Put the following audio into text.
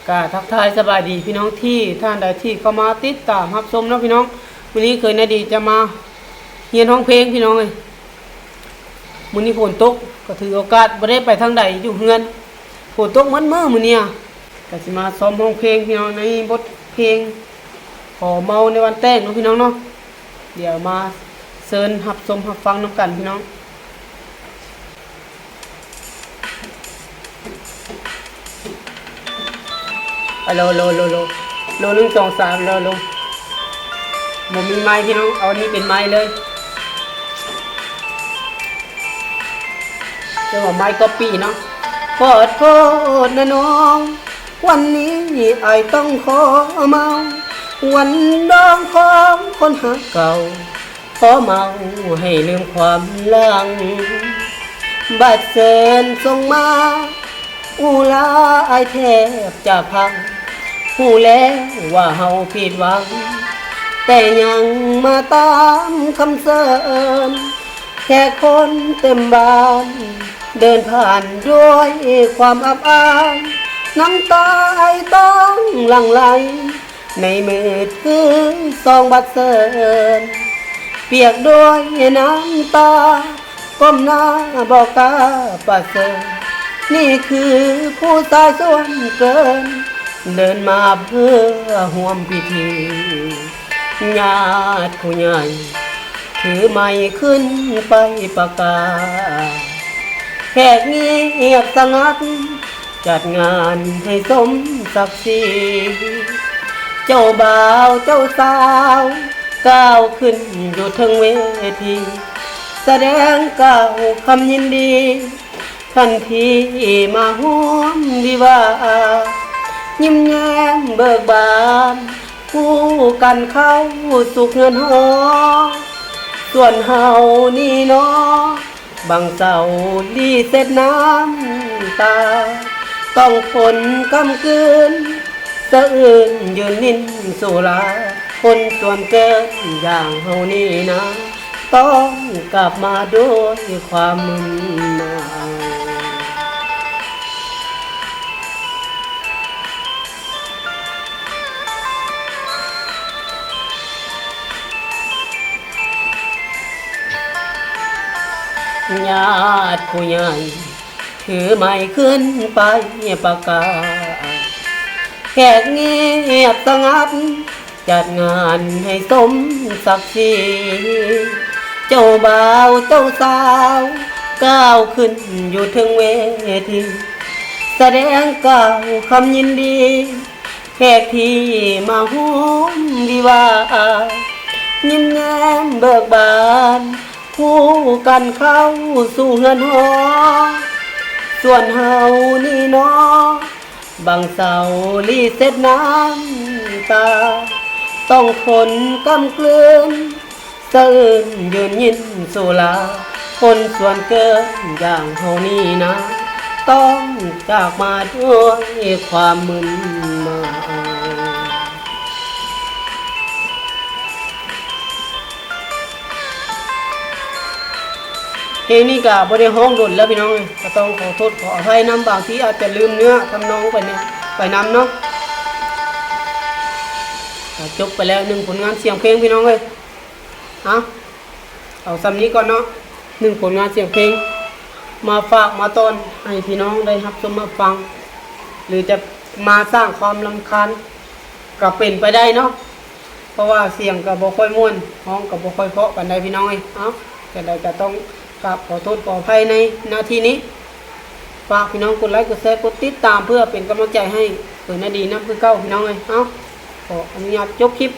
ກະທັກທາຍສະບາຍດີພີ່ນ້ອງທີ່ທ່ານໃດທີ່ເຂົ້າມາຕິດຕາມຮັບຊົມເນາະພີ່ນ້ອງ. ມື້ນີ້ເຂີຍນາດີຈະມາຮຽນຮ້ອງເພງພີ່ນ້ອງເອີຍ. ມື້ນີ້ຝົນຕົກ ກໍຖືໂອກາດບໍ່ໄດ້ໄປທາງໃດ ຢູ່ເຮືອນ. ຝົນຕົກໝົດມື້ມື້ນີ້ ກະຊິມາຊ້ອມຮ້ອງເພງພີ່ນ້ອງ ໃນບົດເພງຂໍເມົາໃນວັນແຕ່ງເນາະພີ່ນ້ອງເນາະ. ດຽວມາເຊີນຮັບຊົມຮັບຟັງນຳກັນພີ່ນ້ອງ. ອາ ໂລ ໂລ ໂລ ໂລ ໂລ ໜຶ່ງ ສອງ ສາມ ໂລ ໂລ. ບໍ່ມີໄມພີ່ນ້ອງ ເອົາອັນນີ້ເປັນໄມເລີຍ. ເອີ້ນວ່າໄມກັອບປີ້ເນາະ. ຂໍໂທດນະນ້ອງ ວັນນີ້ອ້າຍຕ້ອງຂໍເມົາ ວັນດອງຂອງຄົນຮັກເກົ່າ ຂໍເມົາໃຫ້ລືມຄວາມຫຼັງ ບັດເຊີນສົ່ງມາ ອູລາ ອ້າຍແທບຈະພັງ ຮູ້ແລ້ວວ່າເຮົາຜິດຫວັງ ແຕ່ຍັງມາຕາມຄຳເຊີນ ແຂກຄົນເຕັມບ້ານ ເດີນຜ່ານດ້ວຍຄວາມອັບອາຍ ນ້ຳຕາອ້າຍຕ້ອງຫຼັ່ງໄຫຼ ໃນມືຖືຊອງບັດເຊີນ ປຽກດ້ວຍນ້ຳຕາ ກົ້ມໜ້າບໍ່ກ້າປະເຊີນ ນີ້ຄືຜູ້ຊາຍສ່ວນເກີນ ເດີນມາເພື່ອຮ່ວມພິທີ ຍາດຜູ້ໃຫຍ່ ຖືໄມຂຶ້ນໄປປະກາດ ແຂກງຽບສະຫງັດ ຈັດງານໃຫ້ສົມສັກສີ ເຈົ້າບ່າວເຈົ້າສາວ ກ້າວຂຶ້ນຢູ່ເທິງເວທີ ສະແດງກ່າວຄຳຍິນດີ ທ່ານທີ່ມາຮ່ວມວິວາ ຍິ້ມແຍ້ມເບີກບານ ຄູ່ກັນເຂົ້າສູ່ເຮືອນຫໍ ສ່ວນເຮົານີ້ເນາະ ບັງເຊົາລີເຊັດນ້ຳຕາ ຕ້ອງທົນກ້ຳກືນ ສະອື່ນຢືນຍິນສຸລາ ຄົນສ່ວນເກີນຢ່າງເຮົານີ້ນາ ຕ້ອງກັບມາດ້ວຍຄວາມມຶນເມົາ. ຍາດຜູ້ໃຫຍ່ ຖືໄມຂຶ້ນໄປປະກາດ ແຂກງຽບສະຫງັດ ຈັດງານໃຫ້ສົມສັກສີ ເຈົ້າບ່າວເຈົ້າສາວ ກ້າວຂຶ້ນຢູ່ເທິງເວທີ ສະແດງກ່າວຄຳຍິນດີ ແຂກທີ່ມາຮ່ວມວິວາ ຍິ້ມແຍ້ມເບີກບານ ຄູ່ກັນເຂົ້າສູ່ເຮືອນຫໍ ສ່ວນເຮົານີ້ເນາະ ບັງເຊົາລີເຊັດນ້ຳຕາ ຕ້ອງທົນກ້ຳກືນ ສະອື່ນຢືນຍິນສຸລາ ຄົນສ່ວນເກີນຢ່າງເຮົານີ້ນາ ຕ້ອງຈາກມາດ້ວຍຄວາມມຶນເມົາ. ເພງນີ້ກະບໍ່ໄດ້ຮ້ອງດົນແລ້ວພີ່ນ້ອງເອີຍ ກະຕ້ອງຂໍໂທດຂໍອະໄພນຳ ບາງທີອາດຈະລືມເນື້ອທຳນອງໄປແນ່ ໄປນຳເນາະ. ກະຈົບໄປແລ້ວໜຶ່ງຜົນງານສຽງເພງພີ່ນ້ອງເອີຍ. ເອົາ ເອົາສ່ຳນີ້ກ່ອນເນາະ ໜຶ່ງຜົນງານສຽງເພງ ມາຝາກມາຕ້ອນໃຫ້ພີ່ນ້ອງໄດ້ຮັບຊົມຮັບຟັງ ຫຼືຈະມາສ້າງຄວາມລຳຄານ ກະເປັນໄປໄດ້ເນາະ ເພາະວ່າສຽງກະບໍ່ຄ່ອຍມ່ວນ ຮ້ອງກະບໍ່ຄ່ອຍເພາະປານໃດພີ່ນ້ອງເອີຍ. ເອົາ ຈັ່ງໃດກະຕ້ອງກາບຂໍໂທດຂໍອະໄພໃນໜ້າທີ່ນີ້ ຝາກພີ່ນ້ອງກົດໄລກົດແຊກົດຕິດຕາມ ເພື່ອເປັນກຳລັງໃຈໃຫ້ເຂີຍນາດີນຳຄືເກົ່າພີ່ນ້ອງເອີຍ. ເອົາ ຂໍອະນຸຍາດຈົບຄລິບ